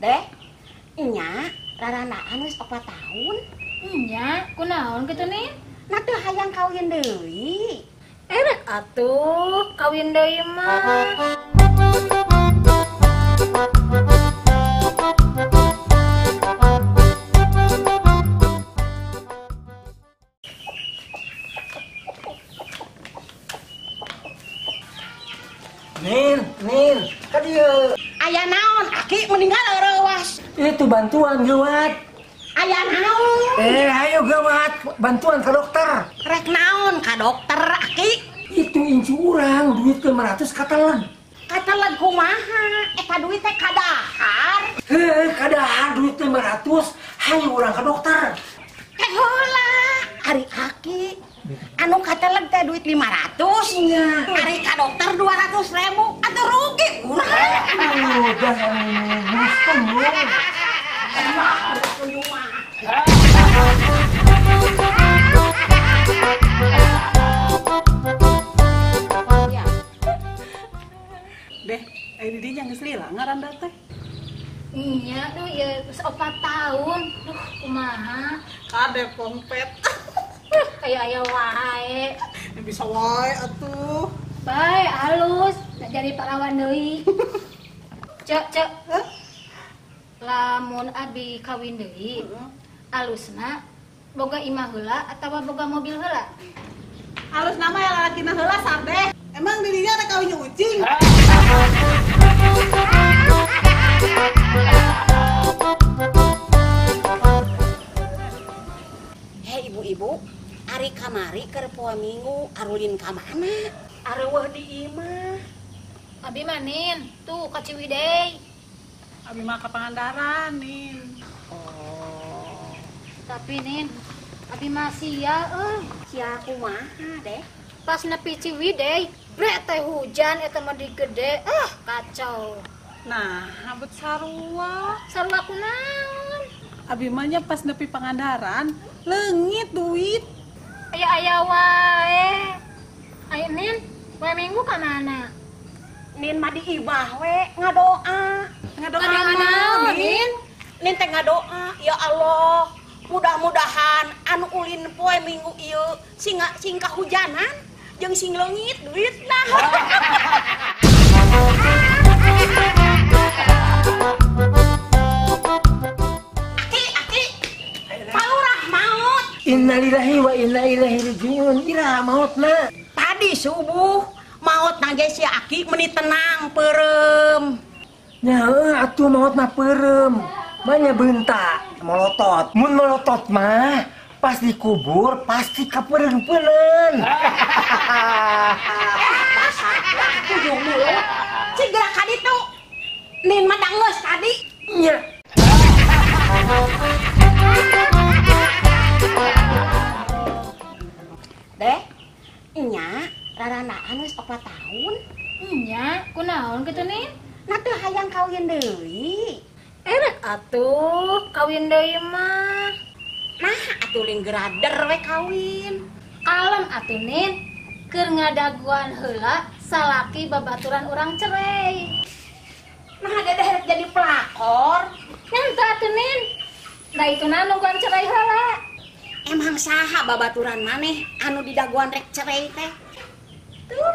Deh, nya rarandaan geus 4 tahun. Nya, kunaon kitu nih? Nah teu hayang kawin deui. Erek atuh kawin deui mah. Nin, Nin, ka dieu. Aya naon aki meninggal reuwas. Itu bantuan gawat. Aya naon? Ayo gawat, bantuan ke dokter. Rek naon ka dokter aki? Itu incu urang duit 500 kateleg. Kateleg kumaha? Eta duit teh kadahar. Heuh, kadahar duit 500, hayu urang ka dokter. Teh heula, ari aki anu kateleg teh duit 500. Nya. Ari ka dokter 200.000 atuh rugi urang. Udah Deh, ini dia geus lila ngaranda teh. Nya, duh ya geus 4 tahun. Duh, kumaha? Kade pongpet. Kayak aya wae. Ya bisa wae atuh. Bae halus, jadi parawan deui. Cek, cek. Hah? Lamun abi kawin deui, alusna boga imah heula atawa boga mobil heula? Alusna mah lalakina heula sadeh. Emang dirinya ada kawin ucing? Hei ibu-ibu, ari kamari keur poe Minggu arulin ka mana? Areuweuh di imah. Abi mah Nin, tuh ka Ciwidey. Abi mah ka Pangandaran, Nin. Oh. Tapi Nin, abi mah sia euy. Sia kumaha deh? Pas nepi Ciwidey, brek teh hujan eta mah di gede. Ah, kacau. Nah, abet sarua. Sarua kunaon? Abi mah nya pas nepi Pangandaran, leungit duit. Aya-aya wae. Ayo Nin, poe Minggu ka mana? Nin mah di imah we ngadoa. Ngadoa naon, Nin? Nin teh ngadoa, ya Allah, mudah-mudahan anu ulin poe Minggu ieu sing sing kahujanan jeung sing leungit duitna. Aki, aki. Palurah maut. Innalillahi wa inna ilaihi rajiun. Iraha mautna? Tadi subuh maut nage si aki meni tenang peureum. Nya atuh maut mah peureum. Manya beunta molotot. Mun molotot mah pas dikubur pasti kapeureum-peureum. Ujung mulut. Cik gerak ka ditu. Nin mah dangeus tadi. Nya. Deh, nya rarandaan geus 4 tahun. Nya, kunaon kitu Nin? Nah teu hayang kawin deui. Erek atuh kawin deui mah. Nah, atuh lin gerader we kawin. Kalem atuh Nin, keur ngadaguan heula salaki babaturan urang cerai. Nah, dedeh rek jadi pelakor. Nyanta atuh Nin. Da ituna nungguan cerai heula. Emang saha babaturan maneh anu didaguan rek cerai teh? Tuh.